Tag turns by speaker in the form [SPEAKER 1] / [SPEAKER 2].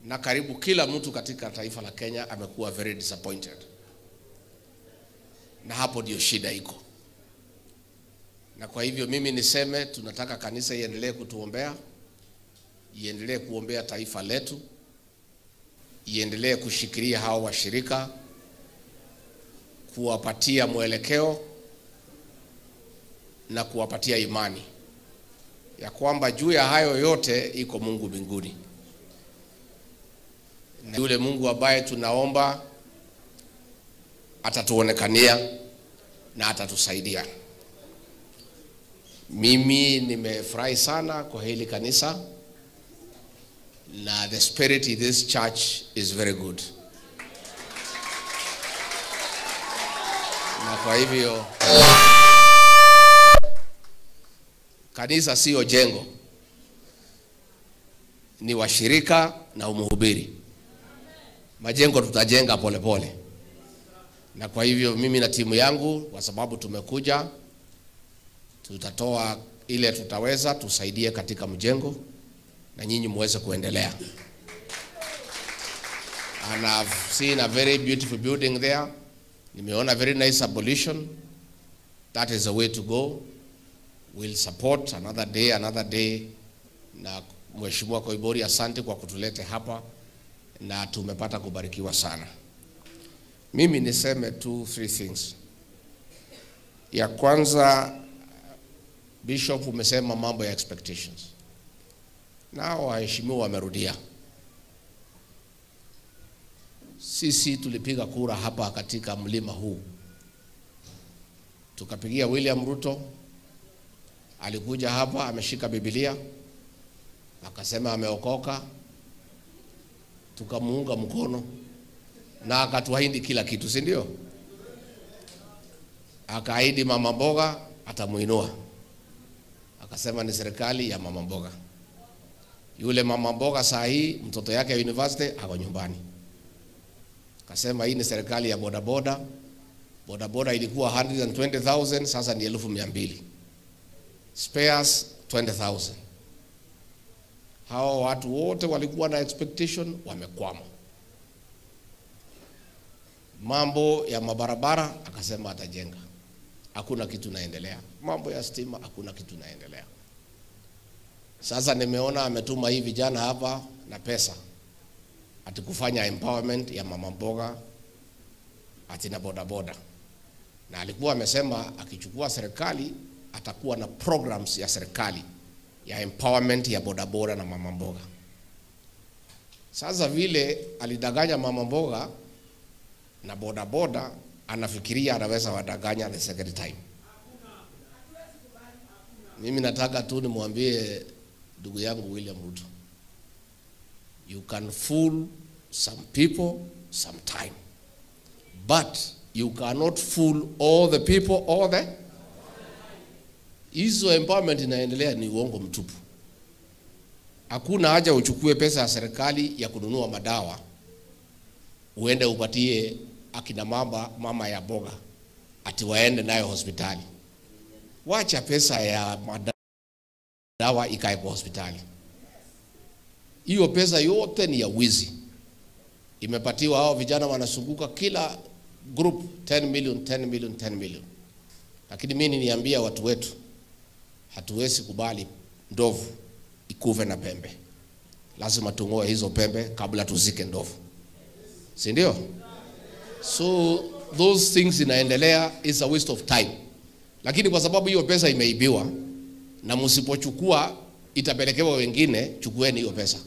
[SPEAKER 1] Na karibu kila mtu katika taifa la Kenya amekuwa very disappointed. Na hapo ndio shida iko. Na kwa hivyo mimi niseme tunataka kanisa iendelee kutuombea, iendelee kuombea taifa letu, iendelee kushikilia hao washirika, kuwapatia mwelekeo na kuwapatia imani ya kwamba juu ya hayo yote iko Mungu mbinguni. Na yule Mungu ambaye tunaomba atatuonekania na atatusaidia. Mimi nimefurahi sana kwa hili kanisa, na the spirit in this church is very good. Na kwa hivyo kanisa sio jengo, ni washirika na umhubiri. Majengo tutajenga pole pole. Na kwa hivyo mimi na timu yangu, kwa sababu tumekuja, tutatoa ile tutaweza, tusaidie katika mjengo na nyinyi muweze kuendelea. And I've seen a very beautiful building there. Nimeona very nice abolition. That is the way to go. We'll support another day, another day. Na Mheshimiwa Koibori, asante kwa kutulete hapa na tumepata kubarikiwa sana. Mimi niseme 2-3 things. Ya kwanza, Bishop umesema mambo ya expectations. Nao waheshimiwa wamerudia. Sisi tulipiga kura hapa katika mlima huu. Tukapigia William Ruto. Alikuja hapa ameshika Biblia, akasema ameokoka. Tukamuunga mkono na akatuahidi kila kitu, si ndio? Akaahidi mama mboga atamuinua. Akasema ni serikali ya mama mboga. Yule mama mboga saa hii mtoto yake ya university ako nyumbani. Akasema hii ni serikali ya boda boda. Boda boda ilikuwa 120,000, sasa ni 200,000. Spares 20,000. Hao watu wote walikuwa na expectation wamekwama. Mambo ya mabarabara akasema atajenga. Hakuna kitu naendelea. Mambo ya stima hakuna kitu naendelea. Sasa nimeona ametuma hii vijana hapa na pesa ati kufanya empowerment ya mama mboga ati na boda boda. Na alikuwa amesema akichukua serikali atakuwa na programs ya serikali ya empowerment ya boda boda na mama mboga. Sasa vile alidanganya mama mboga na boda boda, anafikiria anaweza wadanganya the second time. Mimi nataka tu nimwambie ndugu yangu William Ruto, you can fool some people sometime, but you cannot fool all the people all the. Hizo empowerment inaendelea ni uongo mtupu. Hakuna haja uchukue pesa ya serikali ya kununua madawa uende upatie akina mama ya boga ati waende nayo hospitali. Wacha pesa ya madawa ikae kwa hospitali. Hiyo pesa yote ni ya wizi. Imepatiwa hao vijana wanazunguka kila group 10 million, 10 million, 10 million. Lakini mimi niambia watu wetu, hatuwezi kubali ndovu ikuve na pembe. Lazima tungoe hizo pembe kabla tuzike ndovu. Si ndio? So those things inaendelea is a waste of time. Lakini kwa sababu hiyo pesa imeibiwa na msipochukua itapelekewa wengine, chukueni hiyo pesa.